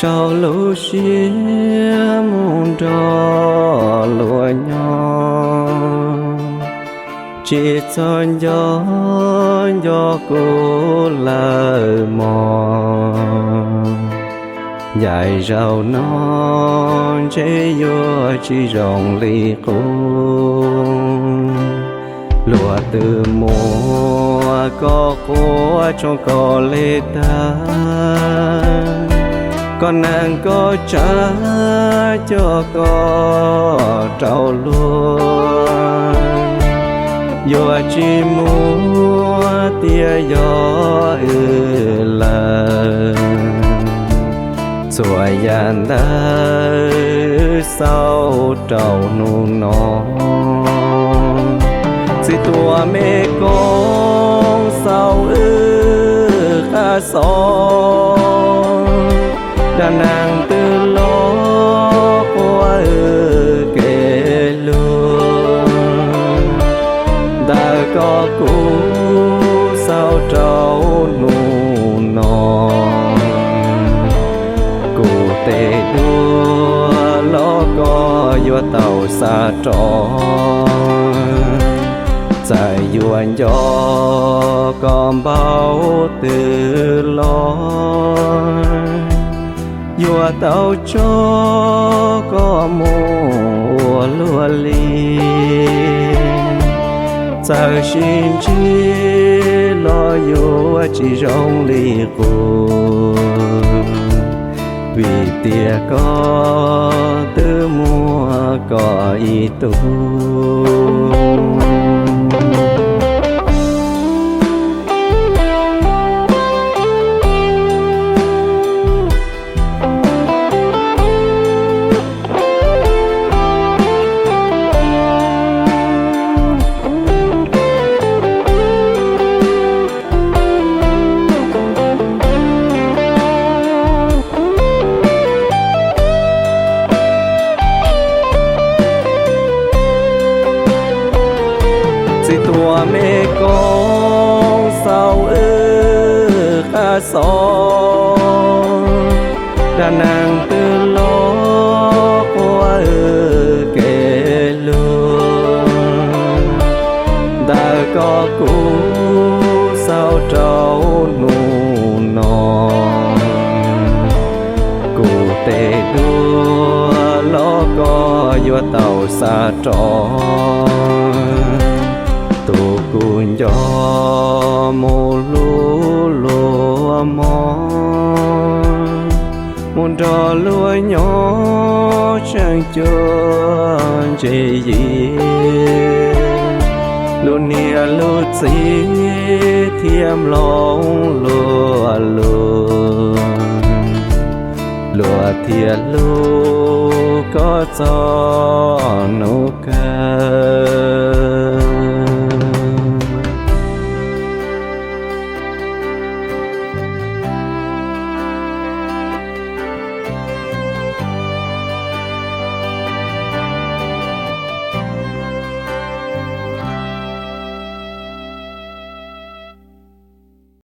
Rau lub siab mus nrog luag nyob, tsis txhob nco nco kuv lawm mog. Yaim zaum no ntshe yuav tsis zoo li qub. Luag twb muab koj quaj tshoob koj li tag, koj nees koj tsav coj koj rau luag. Yuav tsis muaj tiag yog wb lawm. Txhua yam ntawd xaus rau hnub no. Txiv tuam me koob xaus wb qab xov, dab neeg twb los quaj wb kev lug. Ntawm koj kuv xaus rau hnub no. Kuv tes duab los koj yuav tau xa rov. Txawm yuav nco koj npaum twg los, yuav tau tso koj mus ua luag li. Txawm sib ntsib los yuav tsis zoo li qub, vim tias koj twb muaj koj ib tug. Txiv tuam me koob xaus wb qab xov, dab neeg twb los quaj wb kev lug. Ntawm koj kuv xaus rau hnub no. Kuv tes duab los koj yuav tau xa rov. Tus kuv nco mus hlub luag mog, mus nrog luag nyob tseem cuag ntse yig. Lub niam lub txiv thiaj mloog luag lus, luag thiaj hlub koj txog hnub kawg.